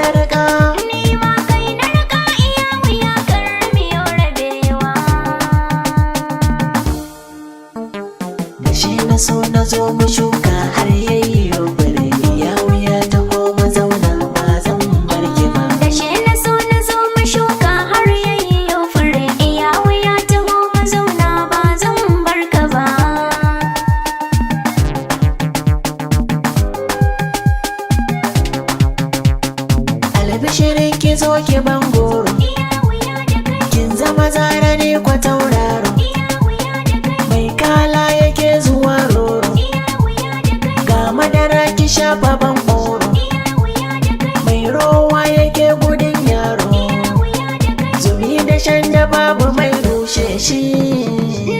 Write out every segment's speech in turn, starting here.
na raka. Ni ma kai na raka, iya wuya karmiyo rabewa. Da shi na so na zo mu shuka har yayyo bare. Iya wuya, ta koma zauna, ba zan barki ba. Da shi na so na zo mu shuka har yayyo fure. Iya wuya, taho mu zauna, ba zan barka ba. Albishirin ki, zo ki ban goro. Iya wuya da kai. Kin zama zara ne kwa tauraro. Iya wuya da kai. Mai kala yake zuwa roro. Iya wuya da kai. Ga madara ki shafa ban goro. Iya wuya da kai. Mai rowa yake gudun yaro. Iya wuya da kai. Zumi da shan da babu mai rushe shi.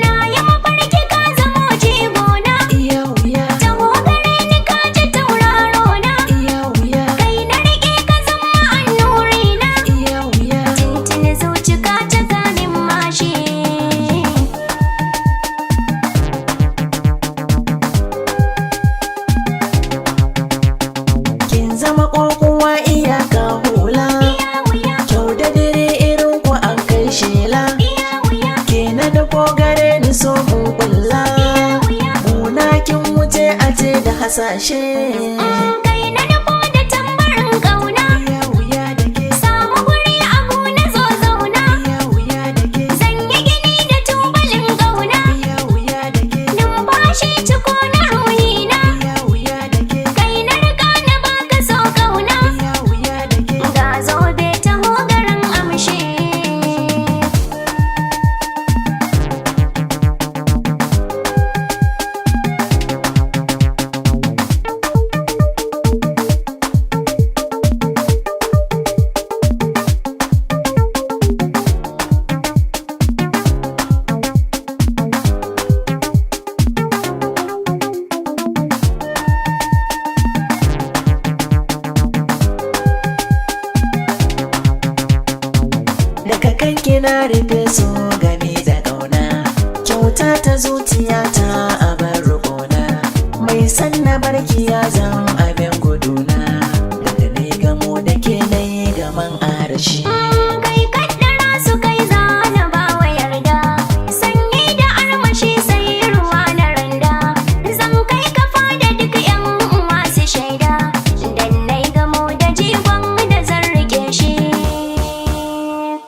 Na yi mafarki ka zamo jigona. Iya wuya. Taho gare ni, ka ji tauraro na. Iya wuya. Kai na rike, ka zama annuri na. Iya wuya. Tintini zuci ka caka min mashi. Kin zama kokuwa, iyaka hula. Iya wuya. Kyau da dare irin ku an kai shela. Iya wuya. Ke na da ko gare ni, so mun kulla. Wuya. Muna kin wuce a ce da hasashe. Kai na nufo da tambarin ƙauna. Iya wuya da ke. Samu guri a gona, zo zauna. Iya wuya da ke. Zan yi gini da tubalin ƙauna. Iya wuya da ke. Numfashi ciko na ruhina. Iya wuya da ke. Kai na riga na baka so ƙauna. Iya wuya da ke. Ga zobe, taho garin amshi. Daga kanki na rufe su game da ƙauna. Kyauta ta zuciya ta a bar rukona. Mai san na barki ya zan